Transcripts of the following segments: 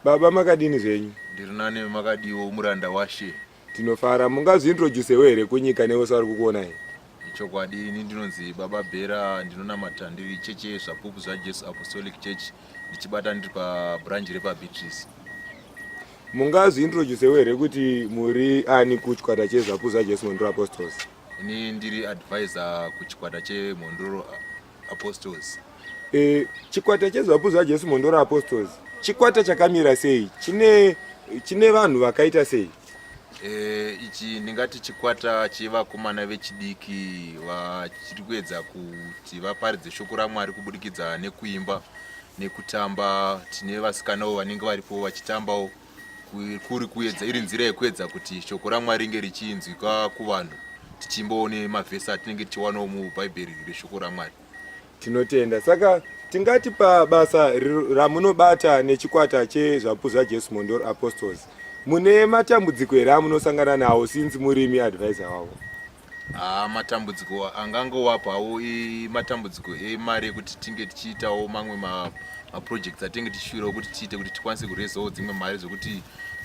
Baba, makadini zvenyu? Ndiri nane, makadiwo, muranda washe? Tinofara. Mungazviintroducewo here kunyika nevose vari kukuonai? Chokwadi, ini ndinonzi Baba Bhera, ndinonamata ndiri chechi yeZvapupu zvaJesu Apostolic Church, ndichibata ndiri pabranch repaBeatrice. Mungazviintroducewo here kuti muri ani kuchikwata cheZvapupu zvaJesu Mhondoro Apostles? Ini ndiri advisor kuchikwata cheMhondoro Apostles. Chikwata cheZvapupu zvaJesu Mhondoro Apostles chikwata chakamira sei? Chine vanhu vakaita sei? Ichi ndingati chikwata chevakomana vechidiki vachiri kuedza kuti vaparidze shoko raMwari kubudikidza nekuimba nekutamba. Tine vasikanawo vanenge varipo vachitambawo, kuri kuedza, iri nzira yekuedza kuti shoko raMwari ringe richinzwika kuvanhu, tichiimbawo nemavhesi atinenge tichiwanawo mubhaibheri reshoko raMwari. Tinotenda. Saka tingati pabasa ramunobata nechikwata cheZvapupu zvaJesu Mhondoro Apostles, mune matambudziko here amunosangana nawo since murimi advisor wavo? Haa, matambudziko angangovapawo matambudziko emari ekuti tinge tichiitawo mamwe maprojects atinge tichishuvirawo kuti tiite, kuti tikwanise kurezawo dzimwe mari dzekuti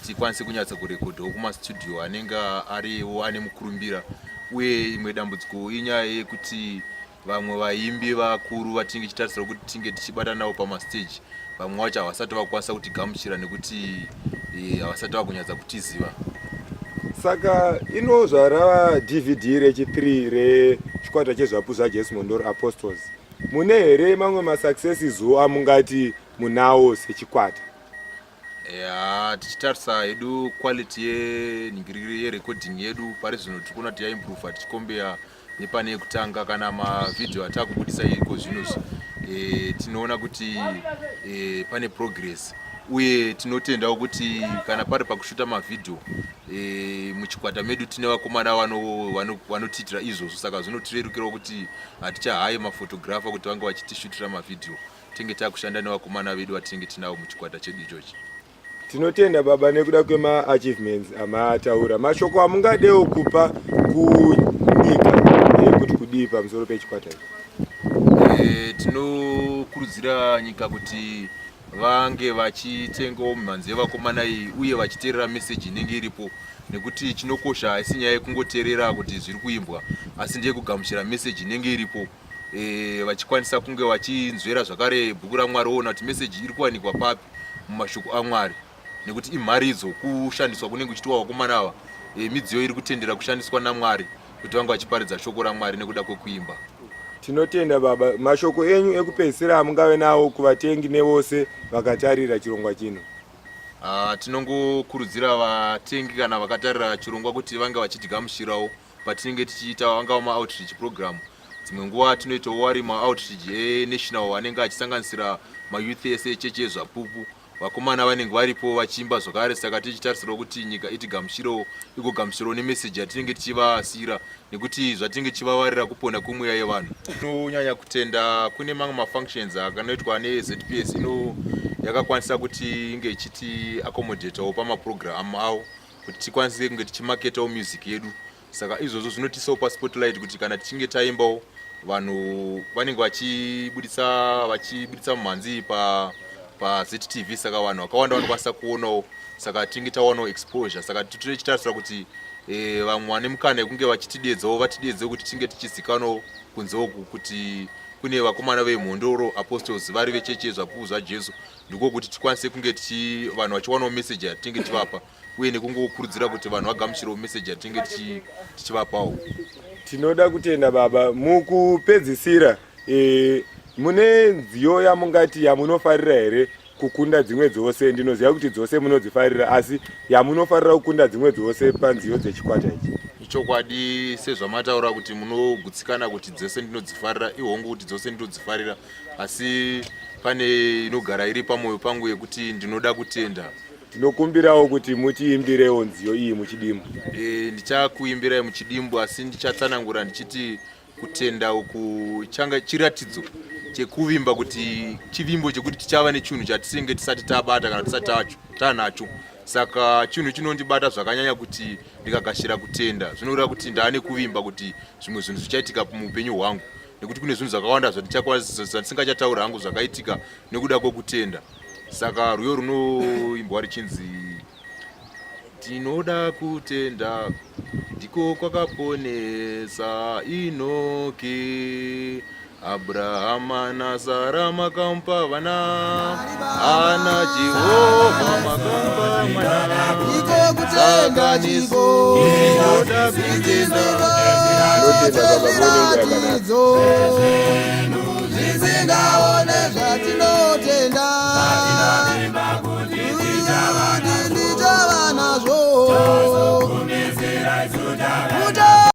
tikwanise kunyatsa kurekodhawo kumastudio anenge ariwo ane mukurumbira. Uye imwe dambudziko inyaya yekuti vamwe vaimbi vakuru vatinge tichitarisira kuti tinge tichibata navo pamastage, vamwe vacho havasati vakwanisa kutigamuchira nekuti havasati vakunyatsa kutiziva. Saka ino zvarava DVD rechi3 rechikwata cheZvapupu zvaJesu Mhondoro Apostles, mune here mamwe masuccesses amungati munawo sechikwata? Ya, tichitarisa hedu quality yenhingiriri yerecording yedu pari zvino, tiri kuona kuti yaimprova tichikombeya nepane yekutanga. Kana mavhidhiyo atakubudisa iko zvinozvi, tinoona kuti pane progress. Uye tinotendawo kuti kana pari pakushuta mavhidhiyo, muchikwata medu tine vakomana vanotiitira izvozvo, saka zvinotirerukirawo kuti hatichahaye maphotographer kuti vange vachitishutira mavhidhiyo. Tinge takushanda nevakomana vedu vatinenge tinavo muchikwata chedu ichochi. Tinotenda baba nekuda kwemaachievements amataura. Mashoko amungadewo kupa kunyika ekuti kudii pamusoro pechikwata ichi? Tinokurudzira nyika kuti vange vachitengawo mimhanzi yevakomana iyi uye vachiteerera meseji inenge iripo, nekuti chinokosha haisi nyaya yekungoteerera kuti zviri kuimbwa, asi ndeyekugamuchira meseji inenge iripo, vachikwanisa kunge vachinzvera zvakare bhuku raMwari, woona kuti meseji iri kuwanikwa papi mumashoko aMwari, nekuti imharidzo kushandiswa kunenge kuchitiwa vakomana ava, midziyo iri kutendera kushandiswa naMwari kuti vange vachiparidza shoko raMwari nekuda kwekuimba. Tinotenda baba. Mashoko enyu ekupedzisira amungave nawo kuvatengi nevose vakatarira chirongwa chino? Tinongokurudzira vatengi kana vakatarira chirongwa kuti vange vachitigamuchirawo patinenge tichiita angava maoutreach program. Dzimwe nguva tinoitawo ari maoutreach enational anenge achisanganisira mayouth ese echechi yeZvapupu. Vakomana vanenge varipo vachiimba zvakare, saka tichitarisirawo kuti nyika itigamuchirewo, igogamuchirawo nemeseji yatinenge tichivasiyira, nekuti zvatinenge tichivavarira kupona kwemweya yevanhu. Tinonyanya kutenda kune mamwe mafunctions akanoitwa neZPS ino yakakwanisa kuti inge ichiti accommodatawo pamaprogram avo kuti tikwanise kunge tichimaketawo music yedu. Saka izvozvo zvinotiisawo paspotlight kuti kana tichinge taimbawo, vanhu vanenge vachibuditsa mumhanzi pa paZTV, saka vanhu vakawanda vanokwanisa kuonawo, saka tinenge tawanawo exposure. Saka tichitarisira kuti vamwe vane mukana yekunge vachitidedzawo vatidedzewo kuti tinge tichizikanwawo kunze uku kuti kune vakomana veMhondoro Apostles vari vechechi yeZvapupu zvaJesu. Ndiko kuti tikwanise kunge vanhu vachiwanawo meseji yatinenge tivapa, uye nekungokurudzira kuti vanhu vagamuchirewo meseji yatinenge tichivapawo. Tinoda kutenda baba. Mukupedzisira, mune nziyo yamungati yamunofarira here kukunda dzimwe dzose? Ndinoziva kuti dzose munodzifarira, asi yamunofarira kukunda dzimwe dzose panziyo dzechikwata ichi? Ichokwadi, sezvamataura kuti munogutsikana kuti dzose ndinodzifarira, ihongu kuti dzose ndinodzifarira, asi pane inogara iri pamwoyo pangu yekuti Ndinoda Kutenda. Tinokumbirawo kuti mutiimbirewo nziyo iyi muchidimbu. Ndichakuimbirai muchidimbu, asi ndichatsanangura ndichiti kutenda uku changa chiratidzo chekuvimba, kuti chivimbo chekuti tichava nechinhu chatinenge tisati tabata kana tisati tanacho. Saka chinhu chinondibata zvakanyanya kuti ndikagashira kutenda, zvinoreva kuti ndaane kuvimba kuti zvimwe zvinhu zvichaitika muupenyu hwangu, nekuti kune zvinhu zvakawanda zvandisingachataura hangu zvakaitika nekuda kwekutenda. Saka rwiyo runoimbwa richinzi tinoda kutenda ndiko kwakaponesa Inoki. Abrahama naSara makamupa vana, ana Jehovha makamupa mwana. Saka nesu tinoda kutenda. Tinotenda baba, muone nguva yakanaka.